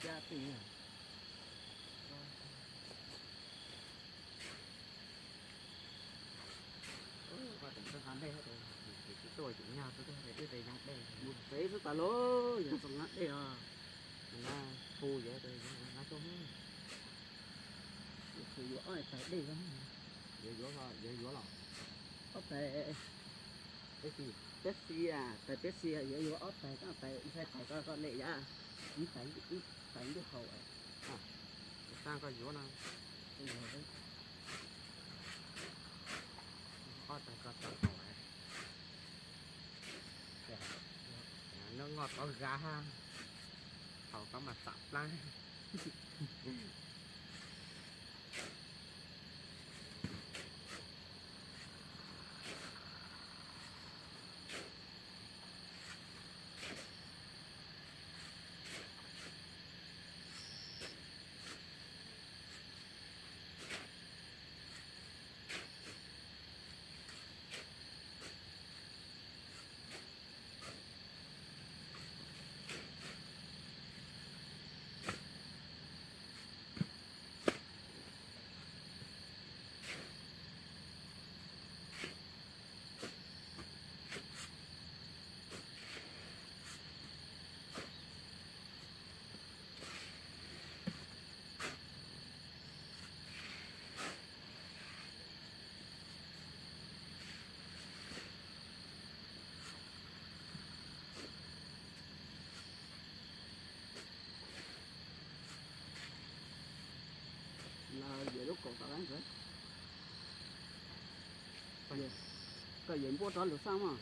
Cab tij. Ua teem txog qab dej, tsis tuaj tsis nyog, twb tes yoog dej mus tsev xwb tas lauj, yog txog qab dej os. Hu yog tes yoog qab tuaj. Yuav ob tais dej, yuav yuav los ob tais peb xis, tais peb xis, yuav yuav ob tais, tais ntshai tais ko, koj lem yam ib tais, ib tais ntuj haus. Xaj koj yuav no, ob tais ko tau haus. Noj noj tov gav, haus tov mas xam plab. Los yawm lub kaum tom qab ntawd. Koj yawm npuab rov lug xaj mog.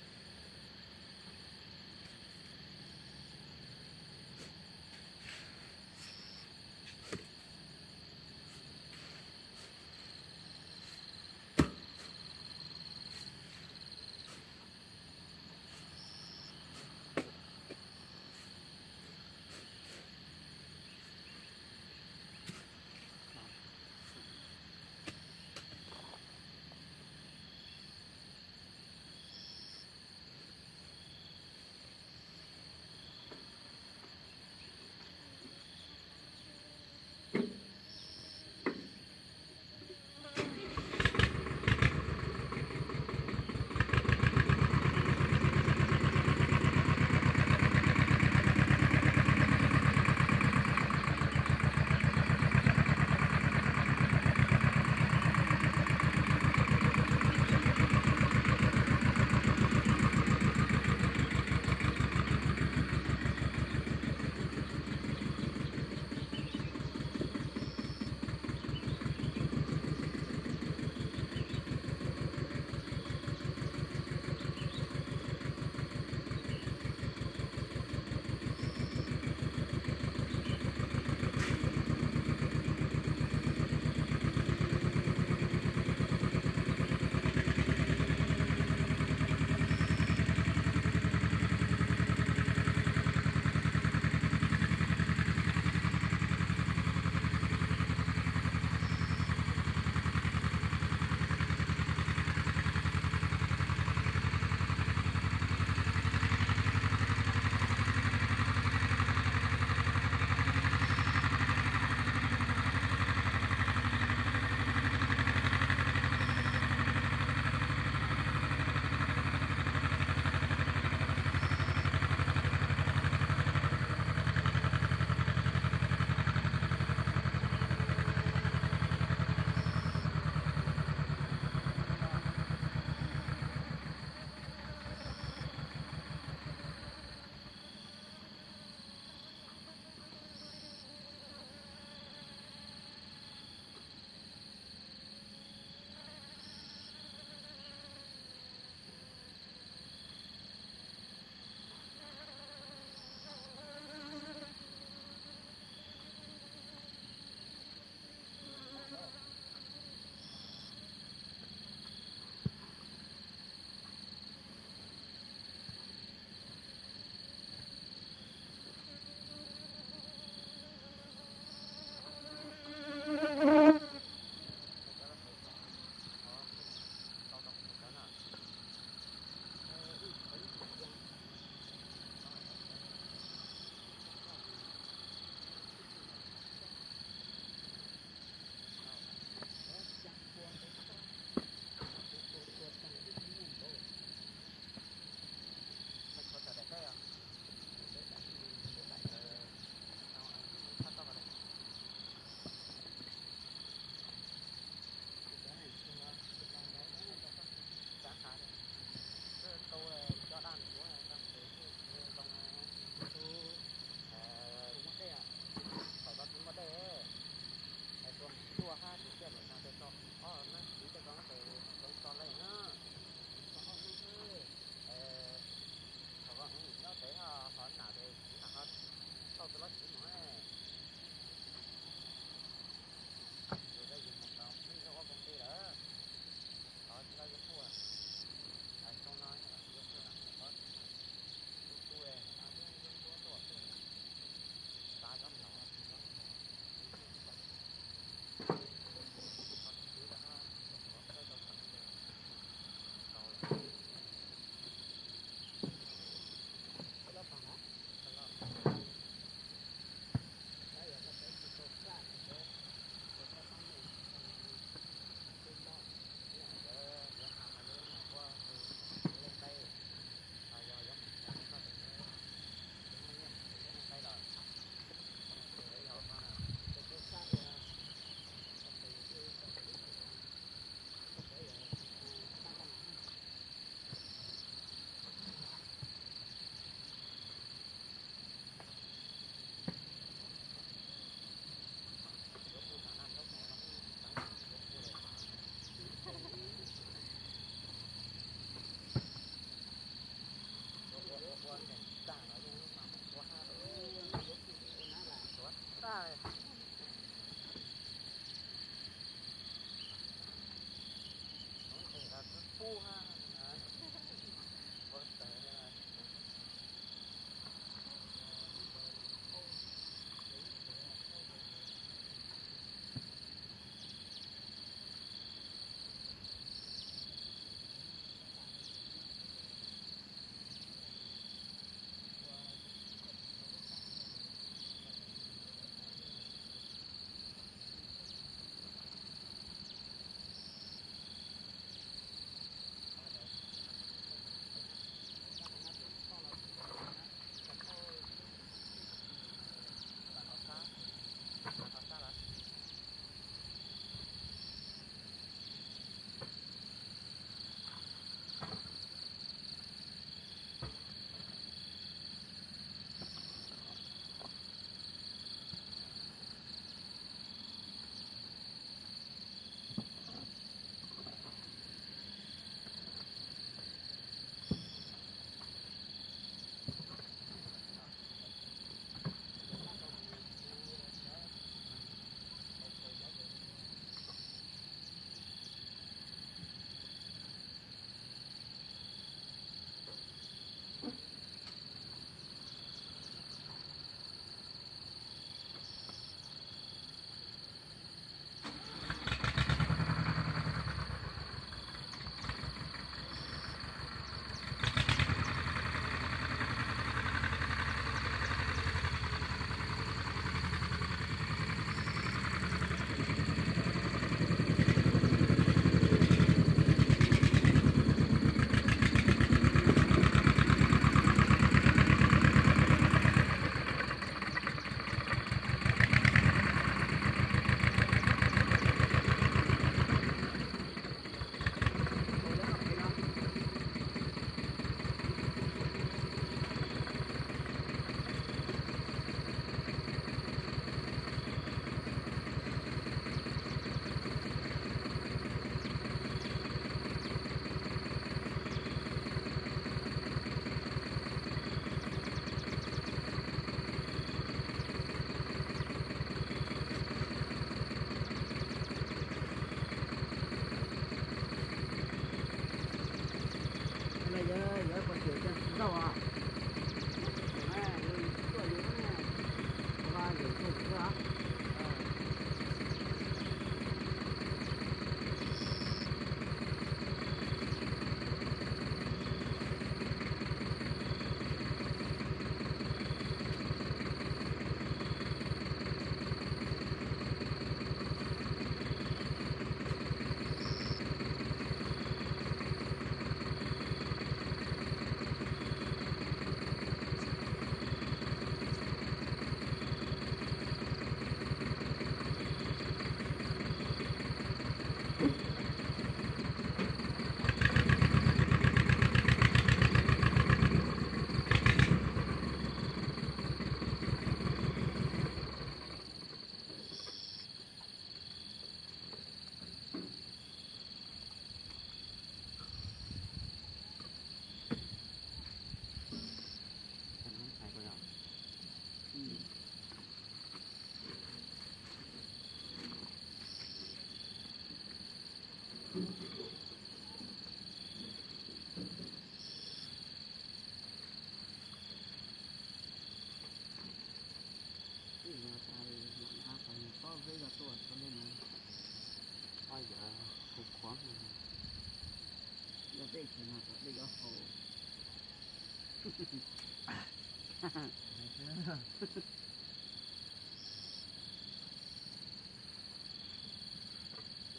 Dej tsis nag, dej yuav haus.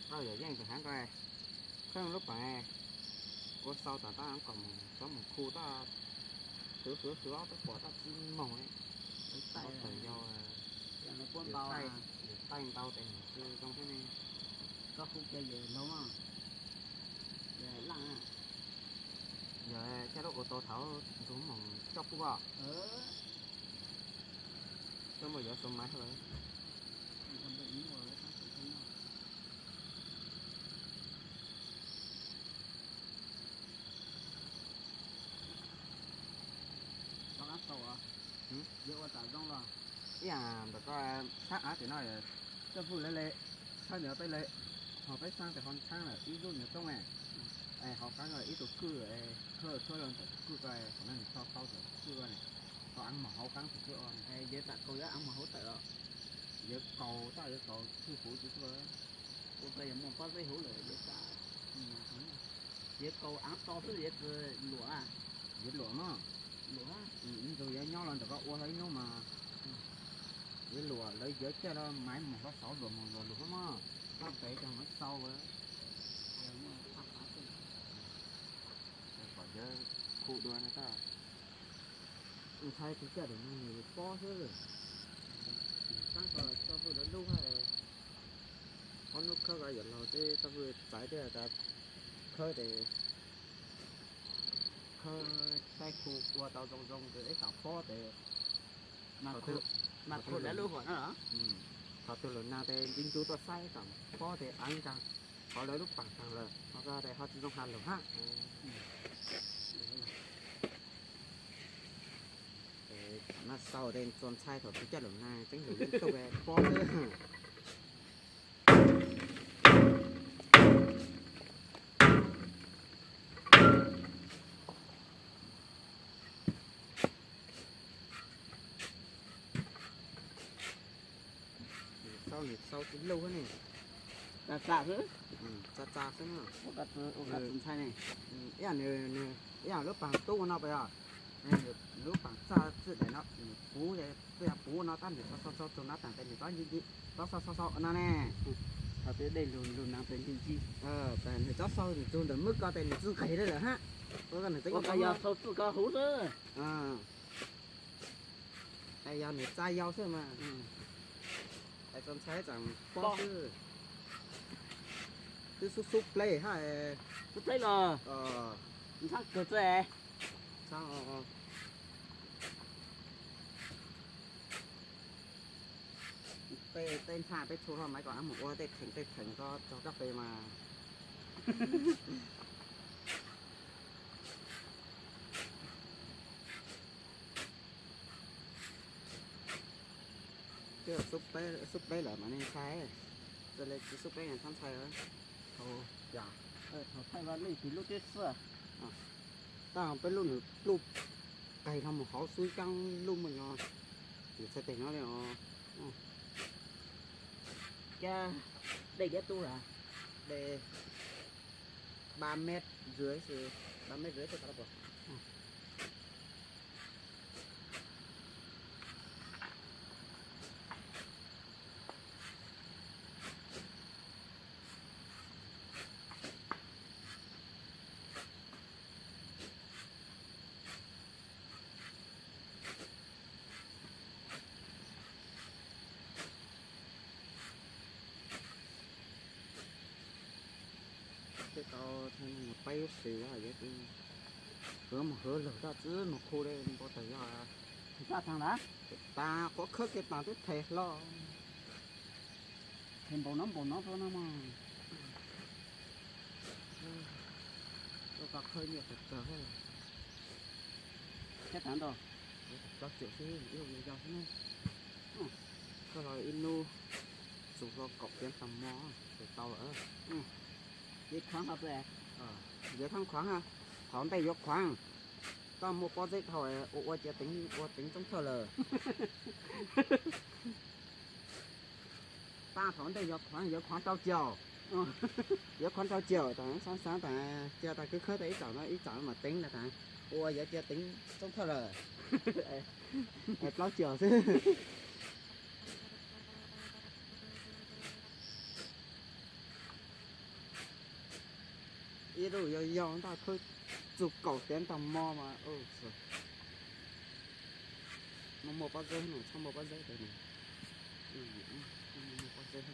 Tau yam yeej tus heev ko, kheej lub peem ua xau tas tab kom mus xyov mus khu tab, hwv hwv hwv ob peb puas tab txib moog li. Tawm yau, yus taij ntau tes mus xwb zoo thiab ne. Koj khu kiag yawm laug, yawm laj, yog coj lub ua tau thaum nrug moog coj pub koj. Coj muaj yuav xua maiv lawm. Ib yam ntawm koj txhab av tim no, txawj hwj le le, txhab nws tej le, ho peb txhab tes ho ntxhaab lawm ib lub nws toob, es hauv qaab ib tug kwj, khawb tshuab rau ntawm tug kwj ko, qhov no nws tso tau tus kwj ko ne, tau aav moog hauv qaab tus kwj os. Yuav txam kaus yuav aav moog hauv tawm os. Yuav kaus tab yuav kaus tshwj huv tsi tuaj. Ua koj yuav muaj pob zeb huv lawm yuav txam, yuav kaus aav to xwb yuav tsi luam. Yuav luam no, luam, ib ntug yuav nyob los ntawm koj ua hlo ib hnub mas yuav luam, lawv yuav coj los maiv mus hlob saud luam mus luam lug mog, txhab pem coj maiv xau. Kom yuav khu dua no tab, ntshai tus coj lug no nws pob xwb. Txhab ko txawj hwj lawv lub, ob hnub khawb ko yawm laug twb txawj hwj txaiv thiab tas khawb tes, khawb saib khu ua tau zoo zoo tes ib tam pob tes, mas khu lawv lub huam no los. Thaum tus lug nag tes nti ncu tuaj saib tam pob tes aav nkaag, qhov lawv lub paam taag lawm ho ko tes ho tsi zoo has lug hab. Tam no xaus tes txuas ntshai thaum tus coj lug nag tseeb lug lub tuaj pob xwb. Xau nws xau tsis lug ne. Tsa tsa xwb. Tsa tsa xwb. Ua koj tsi ntshai ne. Ib yam nws, ib yam lub paam tub ua no pas yog, lub paam txaj txwj daim no nws puv, txawj yog puv ua no tab nws xau xau xau tug no taag tes nws rov nci nci, rov xau xau xau ua no ne. Thaum twg dej lug lug nag tes nci nci, nws rov xau nws tug ntawm mub ko tes nws tsi nqeg li lawm hab. Ua koj nws tseeb yog xau txwj ko huv xwb. Es yog nws tsa yau xwb mas, es txaus ntshai tsaam pob xwb. Twb xub xub pleb hab. Xub pleb los ntxhab kawg xwb. Tej ntxhab peb txhua hlo mas kom mus ua tej theem tej theem ko txog kab fe mas. Twb xub pleb lawm mas nej ntshai, txawm le tsis xub pleb txhob ntshai. Thaum thaij vaj lij tim lub teb xwb, tab peb lub nws pluj qeg hlo mus hauv xub caab lub muaj nyo, nws txhais tes no li os. Dej liab tub lawm, dej ba mev rưỡi, ba mev rưỡi xwb tau puas. Tej tau peb lub xws, hwv mus hwv lug toj txwb mus khu li npau taws yog. Tag qhuav khawb kiag taag twb them hlo. Them npaum no npaum no rau no mas. Ua koj khawb nyiaj kawg kawg. Kab taag ntau, plaub caug xwb, ib lub yau xwb ne. Koj los ib hnub txug hlo kaum piav tag mo, tau lawm. Yeej khuaav, yeej khuaav, qhov ntej yuav khuaav. Koj muaj pob zeb dhau ua ua cia teev, ua teev tsoob thawj lawm. Tab qhov ntej yuav khuaav, yuav khuaav rau caum. Yuav qhov rau caum tas, xav xav tas cia tas khawb khawb tas ib tsam no ib tsam mam teev na tas, ua yuav cia teev txoob thawj lawm. Plaub caum xwb. Ib lub yau yau ntaj khawb txug kaum tiav ntag mo mas, muaj muaj pob zeb no, txhob muaj pob zeb tas, muaj muaj pob zeb.